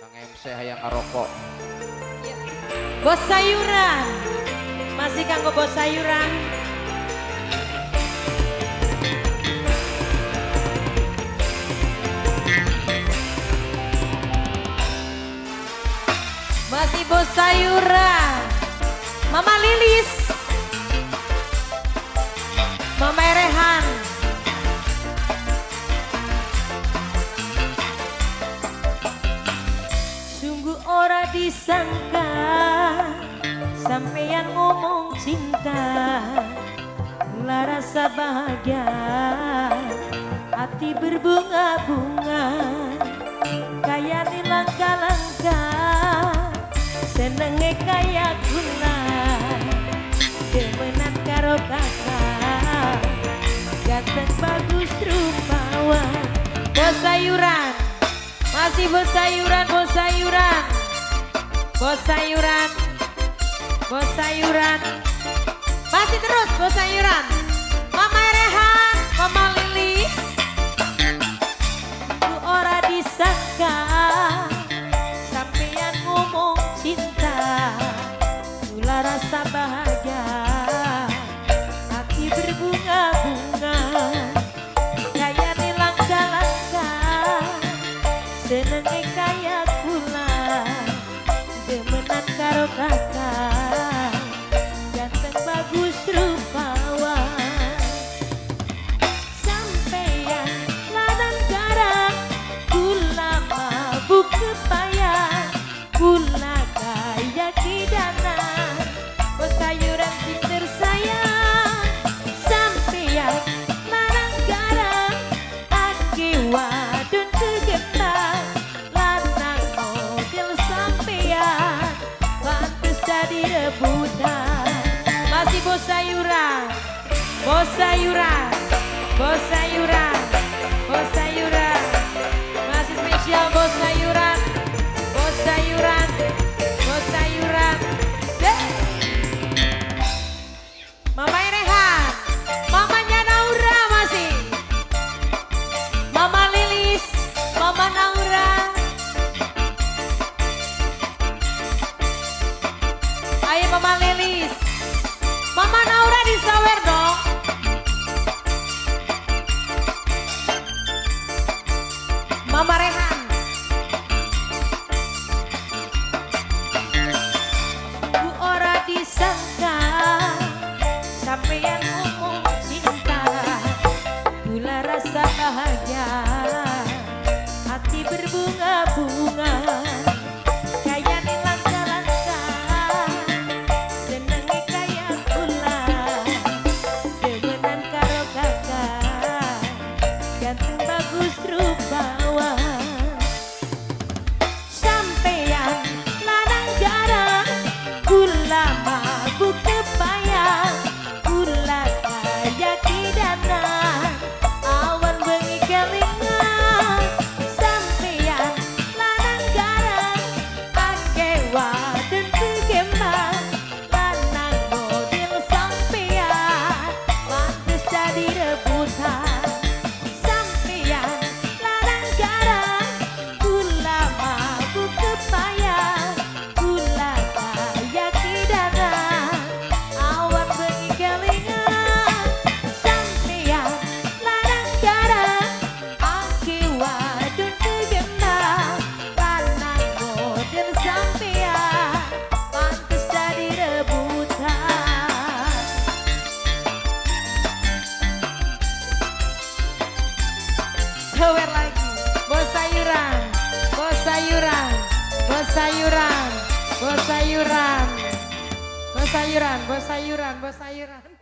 Kang MC hayang ngarokok. Bos sayuran. Masih kanggo bos sayuran. Masih bos sayuran. Mama Lilis. Mama Rehan. Sungguh ora disangka sampeyan ngomong cinta, kula rasa bahagia, hati berbunga-bunga, kaya langka-langka, senenge kaya gula, demenan karo kakak, ganteng bagus rupawan. Bos sayuran, masih bos sayuran, bos sayuran, bos sayuran, bos sayuran, masih terus bos sayuran. Mama Rehan, Mama Lilis, ku ora disangka sampeyan ngomong cinta, kula rasa bahagia, hati berbunga-bunga, kaya langka-langka, senenge kaya gula, demenan karo kakak, ganteng bagus rupawan. Sampeyan lanang garang, kula mabuk kepayang, kula kaya kidana, bos sayuran sing tersayang. Sampeyan lanang garang, ake wadon kegembang, lanang model sampeyan, pantes jadi rebutan. Masih bos sayuran, bos sayuran, bos sayuran, bos sayuran, masih spesial bos sayuran, bos sayuran, bos sayuran. Deh. Mama Rehan, mamanya Naura masih, Mama Lilis, Mama Naura. Ayo Mama Lilis, Mama Naura disawer dong. Mama Rehan. Sungguh ora disangka sampeyan ngomong cinta, gula rasa bahagia, hati berbunga-bunga, kaya langka-langka, senenge kaya gula, demenan karo kakak, ganteng bagus rupawan. Sampeyan lanang garang, kula mabuk kepayang, kula kaya kidana, awan bengi kelingan. Sampeyan lanang garang, akeh wadon kegembang, lanang model sampeyan, pantes jadi rebutan. Sampeyan lanang garang, kula mabuk kepayang, kula kaya kidana, awan bengi kelingan. Sampeyan lanang garang, akeh wadon kegembang, lanang model sampeyan, pantes jadi rebutan. Sawer lagi, bos sayuran, bos sayuran, bos sayuran, bos sayuran, bos sayuran, bos sayuran, bos sayuran.